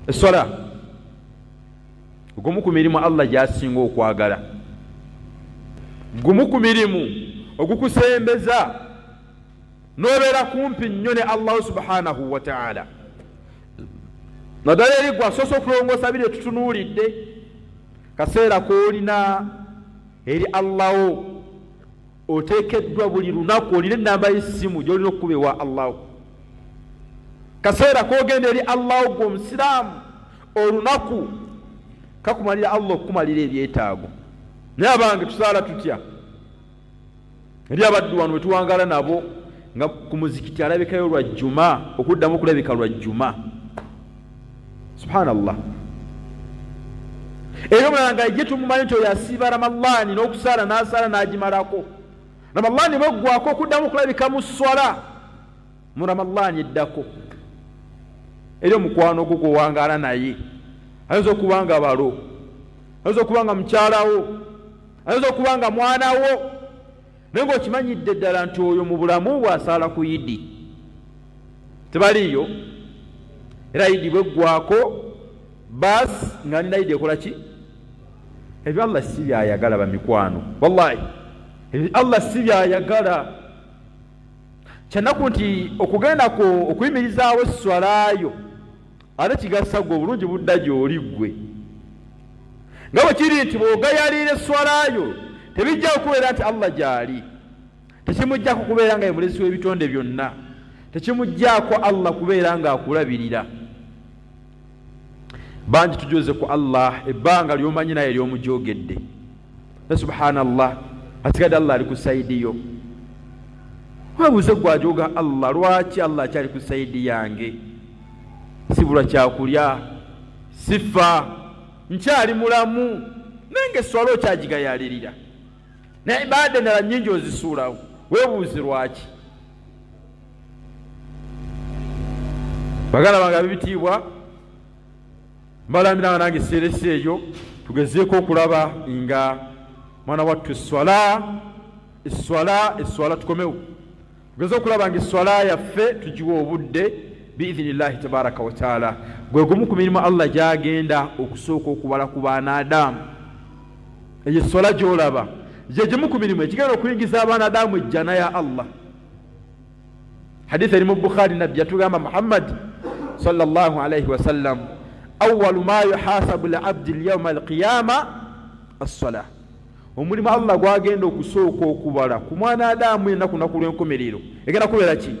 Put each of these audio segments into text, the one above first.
Eswala gumu ku mirimu Allah gy'asinga okwagala, gumu ku mirimu ogukusembeza n'obeera kumpi nnyo ne Allahu subhanahu wa ta'ala. Naddala eri gwe asoose okulongoosa biri etutunuulidde, kaseera k'olina eri Allaho oteekeddwa buli lunaku olina ennamba y'essimu gy'olina okukuba ewa Allahu. Kaseera k'ogenda eri Allahu gwe omusiraamu olunaku kakumalira Allah okukumalira ebyetaago. Naye abange tusaala tutya? Eri abaddu wano wetuwangala nabo nga ku muzikiti alabikayo lwa jjuma, okuddamu okulabika lwa jjuma. Subhanallah. Era omulala nga ye tumumanyi nti oyo asiiba Ramadaani n'okusaala n'asaala n'agimalako. Ramadaani bweggwako okuddamu okulabika mu sswala mu Ramadaani eddako. Eri omukwano gwo gwowangaala naye ayinza okuba nga balo, ayinza okuba nga mukyalawo, ayinza okuba nga mwana wo, naye ng'okimanyidde ddala nti oyo mu bulamu bwe asaala ku Idi. Tebaliiyo. Era Idi bweggwako baasi nga nina Idi ekola ki? Ebyo Allah si byayagala bamikwano, wallahi ebyo Allah si byayagala. Kyannaku nti okugenda ku okuyimirizaawo esswalayo ate kigasa gwe obulungi budda gy'oli ggwe, nga bwe kiri nti bw'ogayaliira esswalayo tebijja okubeera nti Allah gy'ali, tekimuggyako kubeera nga ye mulezi w'ebitonde byonna, tekimuggyako Allah kubeera ng'akulabirira. Bangi tujoze ku Allah ebbanga ly'omanyi naye ly'omujoogedde, ne subhanallah asigadde Allah ali ku sayidi yo. Weebuuze gwe ajooga Allah, lwaki Allah akyali ku sayidi yange? Sibulwa kyakulya, sifa, nkyali mulamu, naye ng'esswala okyagigayaalirira, naye ibaada endala nnyingi ozisuulawo. Weebuuze lwaki? Baganda bange ab'ebitiibwa, mbalambiranga nange eseeresi eyo tugezeeko okulaba nga mwana wattu esswala esswala esswala tukomewo, tugeze okulaba nga esswala yaffe tugiwa obudde biidhinillahi tabaraka wataala. Gwe gumu ku mirimu Allah gy'agenda okusooka okubala ku baana Adamu. Eyo esswala gy'olaba gye gimu ku mirimu ekigenda okuyingiza abaana Adamu ejjana ya Allah. Haditha eri mu Bukhari, nabbi yatugamba Muhammad sallallahu alaihi wasallam, awalu ma yuhasabu labdi lyauma alqiyama assala. Omulimu Allah gwagenda okusooka okubala ku mwana Adamu yenna ku lunaku lw'enkomerero egenda kubeera ki?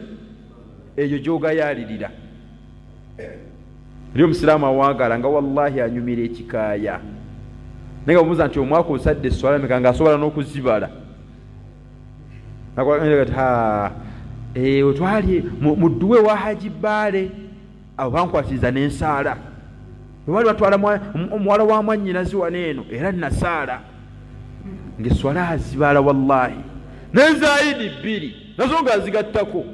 Eyo gy'ogayaalirira. Eri omusiraamu awaagala nga wallahi anyumira ekikaaya, naye nga bwemubuuza nti omwaka osadde esswala meka, ng'asobola n'okuzibala. Otwali mu dduwa ewa Haji Bbaale, abo bankwatiriza n'ensaala. Bwe bali batwala omuwala wa mwannyinazi wano eno, era nasaala ng'esswala azibala wallahi, n'enzaayidi bbiri nazo ng'azigattako.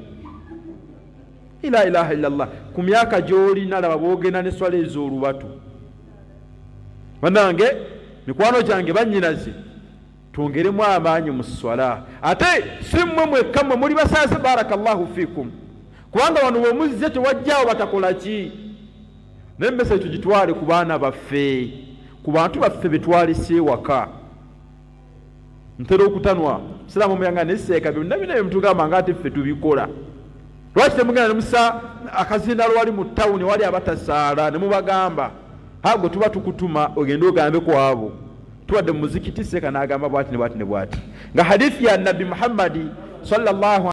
La ilaha illallah. Ku myaka gy'olina laba bw'ogenda n'esswala ez'olubatu. Bannange mikwano gyange bannyinazi, twongeremu amaanyi mu sswala. Ate si mmwe mwekka, mmwe muli basaase, barakallahu fikum, kubanga wano bwe muzze tewajjaawo batakola ki. Naye message tugitwale ku baana baffe, ku bantu baffe be twalese ewaka. Ntera okutanwa musiraamu omuyanga neseeka byonna bina bye mutugamba nga ate ffe tubikola. Lwaki temugenda ne musa akazindalo wali mu tawuni wali abatasaala ne mubagamba gwe tuba tukutuma ogende ogambe ku abo tubadde mu muzikiti seeka n'agamba bwati ne bwati ne bwati, nga hadithi ya nabbi Muhammadi sallallahu